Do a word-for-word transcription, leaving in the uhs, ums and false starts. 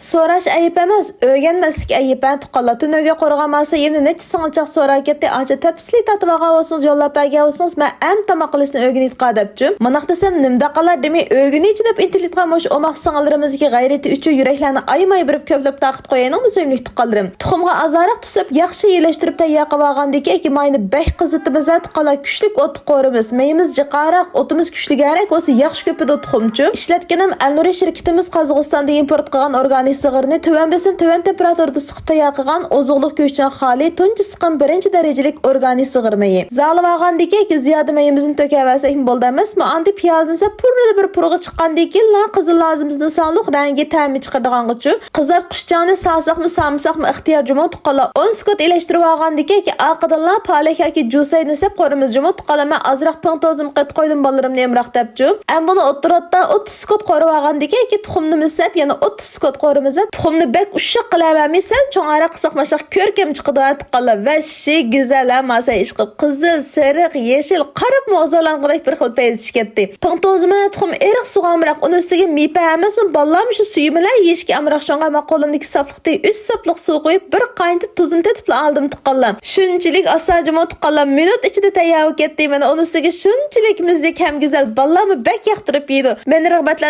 سوراش ئەيىب ئەمەس، ئۆگەنمەسلىك ئەيىب ھە تۇغقانلار. تۈنۈگۈن قورغان ماسا يېمىنى نەچچە سىڭىلچاق سوراپ كەتتى. ئانچە تەپسىلىي تارتىۋالغان بولسىڭىز، يوللاپ بەرگەن بولسىڭىز، مەن ئەم تاماق قىلىشنى ئۆگىنىۋېتىقا دەپچۇ. مۇنداق دېسەم، نېمىدەقالار دېمەي ئۆگىنىچۇ دەپ ئىنتىلىۋېتىقان مۇشۇ ئوماق سىڭىللىرىمىزدىكى غەيرىتى ئۈچۈن يۈرەكلەرنى ئايىماي بېرىپ كۆپلەپ تارقىتىپ قويايلىڭمۇ سۆيۈملۈك تۇغقانلىرىم. تۇخۇمغا ئازراق تۈسۈپ، ياخشى يېلىشتۇرۇپ تەييار قىلىۋالغاندىن كېيىن، ماينى بەك قىزىتىمىز ھە تۇغقانلار، كۈچلۈك ئوتتا قورۇمىز. مېيىمىز جىقراق، ئوتىمىز كۈچلۈكرەك بولسا ياخشى كۆپىدۇ تۇخۇمچۇ. ئىشلەتكىنىم ئەلنۇرى شىركىتىمىز قازاقىستاندىن ئىمپورت قىلغان ئورگانىك زىغىرنى تۆۋەن بېسىم، تۆۋەن تېمپېراتۇرىدا سىقىپ تەييار قىلغان ئوزۇقلۇق گۆشىدىن خالىي، تۇنجى سىقىم بىرىنچى دەرىجىلىك ئورگانىك زىغىر مېيى. زالىۋالغاندىن كېيىن زىيادە مېيىمىزنى تۆكەۋەرسەكمۇ بولىدۇ ئەمەسمۇ؟ ئاندىن پىيازنى سەپ پۇررىلا بىر پۇرىغا چىققاندىن كېيىنلا قىزىل لازىمىزدىن سالۇق رەڭگى تەمى چىقىدىغانغىچۇ. قىزارتقۇچ چاغنى سالساقمۇ سالمىساقمۇ ئىختىيار جۇمۇ تۇغقانلار. ئون سېكۇنت ئېلەشتۈرۈۋالغاندىن كېيىن ئارقىدىنلا پالەك ياكى جۈسەينى سەپ قورۇمىز جۇمۇ تۇغقانلار. مەن ئازراق پىڭ توزىمۇ قېتىپ قويدۇم بالىلىرىمنى ئېمراق دەپچۇ. ئەمما بۇنى ئوتتۇرا ئوتتا ئوتتۇز سېكۇنت قورۇۋالغاندىن كېيىن تۇخۇمنىمۇ سەپ يەنە ئوتتۇز سېكۇنت قورۇمىز. تۇخۇمنى بەك ئۇششاق قىلىۋەرمەي سەل چوڭراق قىلساق ماشاق كۆركەم چىقىدۇ ھە تۇغقانلار. ۋەھشىي گۈزەل ھە ماسا ئىشقىلىپ قىزىل، سېرىق، يېشىل، قاراپمۇ ھۇزۇرلانغۇدەك بىر خىل پەيز چۈشۈپ كەتتى. پىڭ توزىمۇ تۇخۇم ئېرىق سۇغا ئامراق، ئۇنىڭ ئۈستىگە مىپە ئەمەسمۇ بالىلارمۇ شۇ سۈيى بىلەن يېيىشكە ئامراق، شۇڭا مەن قولۇمدىكى ساپلىقتىن ئۈچ ساپلىق سۇ قۇيۇپ، بىر قاينىتىپ تۇزىنى تېتىپلا ئالدىم تۇغقانلار. شۇنچىلىك ئاسان جۇمۇ تۇغقانلار، مىنۇت ئىچىدە تەييار بولۇپ كەتتى. مانا ئۇنىڭ ئۈستىگە شۇنچىلىك مىززىك ھەم گۈزەل، بالىلارمۇ بەك ياقتۇرۇپ يەيدۇ. مېنى رىغبەتلەندۈرگەن